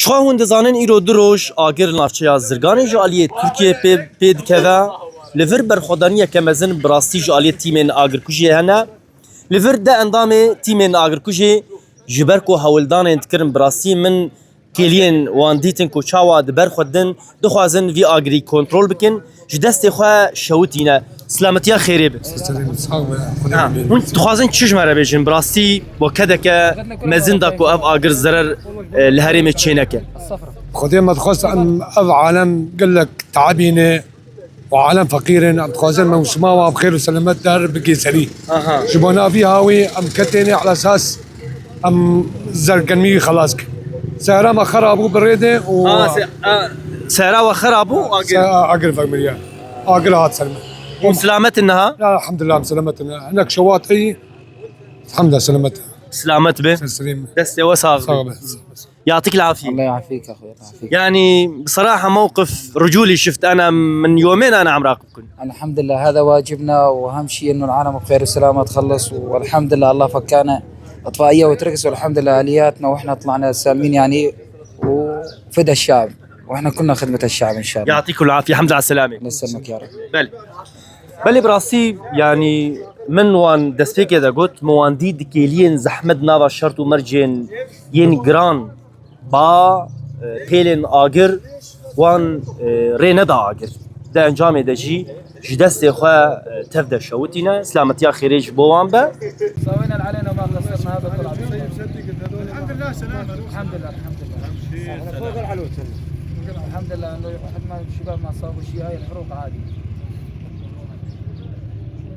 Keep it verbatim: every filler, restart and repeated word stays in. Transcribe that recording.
Çawa hûn dizanin, îro du roj agir li navçeya Zirganê ji aliyê Tirkiyê pê, pê dikeve. Li vir berxwedaniyeke mezin bi rastî ji aliyê tîmên agirkujiyê hene. Li vir de endamê tîmên agirkujê ji ber ku hewldanên dikirin bi rastî min kêliyên wan dîtin ku çawa di ber xwe din dixwazin vî agirî kontrol bikin. Ji destê xwe şewitîne. Silametiya xêrê be. Sağ ol. Ha, hûn dixwazin çi ji me re bêjin? Bi rastî we kedeke mezin da ku ev agir zerer, e, li herêmê çêneke. Xwedê me dixwest em ev alem gelek teabîne û alem feqîr in. Em dixwazin me û şima wan bi xêr û selamet der bigê serî. Aha. Ji bona vî hawî em ketêne ala esas em zergenmî xelas kir. Sehra me xera bû bi rê de û Ha, se-, a, sehra we xera bû, agir. Se-, agir vemiriye. Agir hat ser me. Hûn silamet in niha? Ya, elhamdülillah, em selamet in. Hinek şewat ey, elhamdülillah, selamet. Silamet be. Ser serê me. Destê we sax be. Sağ be. Yatîk lafî. الله يعافيك أخوي، الله يعافيك. Yani, bseraha mewqif ricûlî şift, ana min yomên ana em raqib kun. الحمد لله، هذا واجبنا، وأهم شيء إنه العالم بخير وسلامة تخلص، والحمد لله الله فكانا إطفائية وتركس، والحمد لله أهلياتنا وإحنا طلعنا سالمين يعني، وفدى الشعب، وإحنا كلنا خدمة الشعب إن شاء الله. يعطيكم العافية، الحمد لله على السلامة. الله يسلمك يا رب. Belê. Belê bi rastî, yanî min wan destpêkê de got, min wan dî dikêliyên zehmet nava şert û mercên yên giran ba, e, pêlên agir wan, e, rê neda agir. Di encamê de jî ji destê xwe, e, tev de şewitîne. Silametiya xêrê ji bo wan be. سوينا اللي علينا وما قصرنا، هذا طلع بسم الله. الحمد لله سلامة. الحمد لله، الحمد لله. الحمد لله إنه حد ما الشباب ما صابوا شيء، هاي الحروق عادي.